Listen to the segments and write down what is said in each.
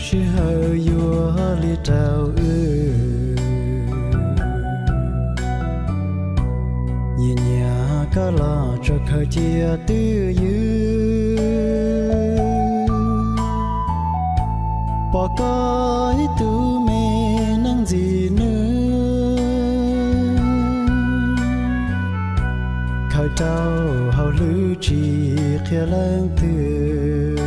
Sij hawm yuav li rau wb, nyiam nyiam koj los tso khaws cia twj ywm, pom koj ib tug me neeg ntxim hlub, khaws rau hauj lwm tsis qhia leej twg,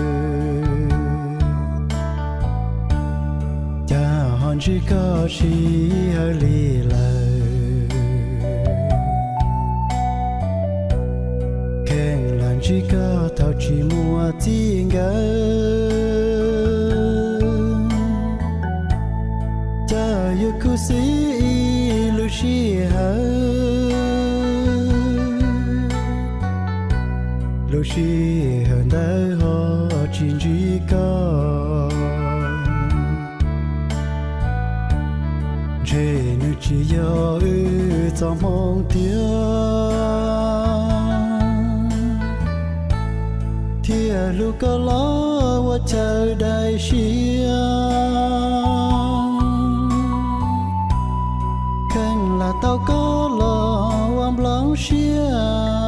cas ho ntsib koj sij hawm li lawm. Kheej lam ntsib koj thaum tsis muaj txij nkawm, cas yuav khuv xim ib lub sij hawm, lub sij hawm ntawd ho tsis ntsib koj. Ntshe nws tsis yog wb txoj hmoo tiag, thiaj hlub koj los ua chaw daim siab. Kheej lam tau koj los ua nplooj siab,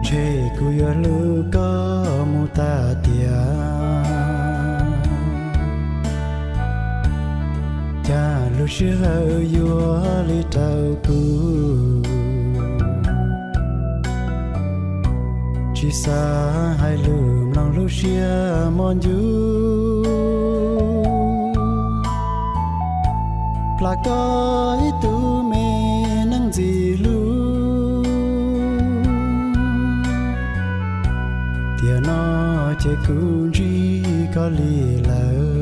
ntshe kuv yuav hlub koj mus tas tiam. Cas lub sij hawm yuav li rau kuv, tsis xav hais lus mloog lub siab mos ncuv, plam koj ib tug me neeg ntxim hlub. Tiam no ces kuv ntsib koj li lawm.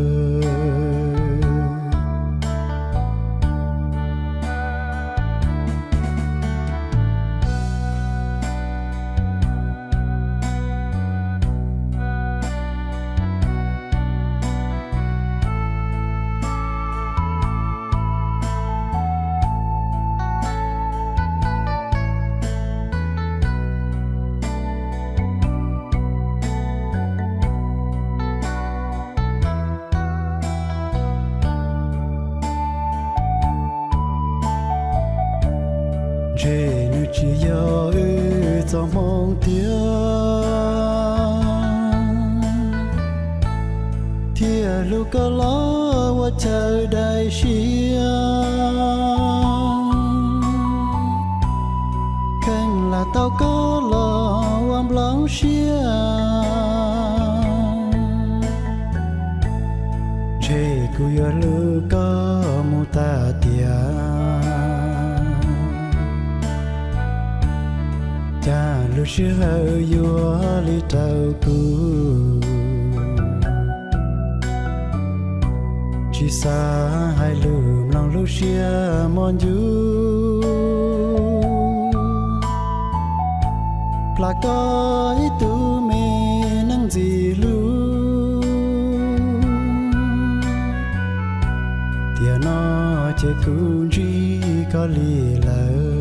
Ntshe nws tsis yog wb txoj hmoo tiag, thiaj hlub koj los ua chaw daim siab. Kheej lam tau koj los ua nplooj siab, ntshe kuv yuav hlub koj mus tas tiam. Cas lub sij hawm yuav li rau kuv, tsis xav hais lus mloog lub siab mos ncuv, plam koj ib tug me neeg ntxim hlub. Tiam no ces kuv ntsib koj li lawm.